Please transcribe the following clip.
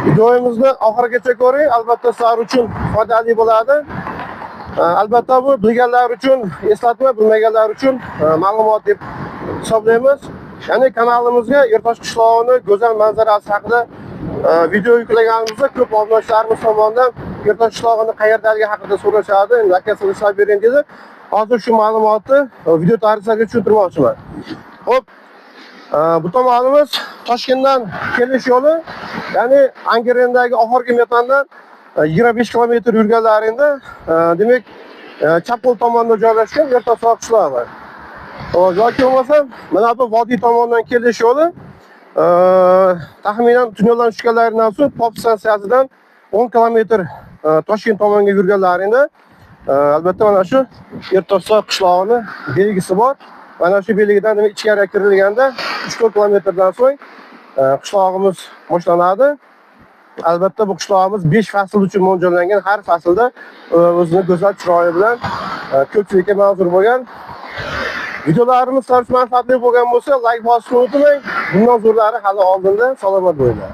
Videomizni oxirigacha ko'ring, albatta sizlar uchun foydali bo'ladi. Albatta bu bilganlar uchun eslatma, bilmaganlar uchun ma'lumot deb hisoblaymiz. Ya'ni kanalimizga Ertosh qishlog'ini go'zal manzarasi haqida video yuklaganimizda ko'p obunachilarimiz tomonidan Ertosh qishlog'ini qayerdaligi haqida so'rashadi. Endi aka sizlar bering dedi. Hozir shu ma'lumotni video tarzida tushuntirmoqchiman. Xo'p, bu tomonimiz Toshkentdan kelish yo'li, ya'ni Angrendagi oxirgi metandan 25 kilometr yurganlaringda, demak, chap qo'l tomonda joylashgan Ertoshsoy qishlog'i. Xo'p, yoki bo'lmasam mana bu vodiy tomondan kelish yo'li, taxminan tunneldan tushganlaridan so'ng Pop stansiyasidan 10 kilometr Toshkent tomonga yurganlaringda, albatta mana shu Ertoshsoy qishlog'ini belgisi bor. Mana shu belgidan demak ichkariga kirilganda 3-4 kilometrdan so'ng qishlog'imiz boshlanadi. Albatta bu qishlog'imiz 5 fasl uchun mo'ljallangan, har faslda o'zini go'zal chiroyi bilan ko'pchilikka manzur bo'lgan. Videolarimiz sizlar uchun manfaatli bo'lgan bo'lsa, like bosishni unutmang. Bundan zo'rlari hali oldinda. Salomat bo'linglar.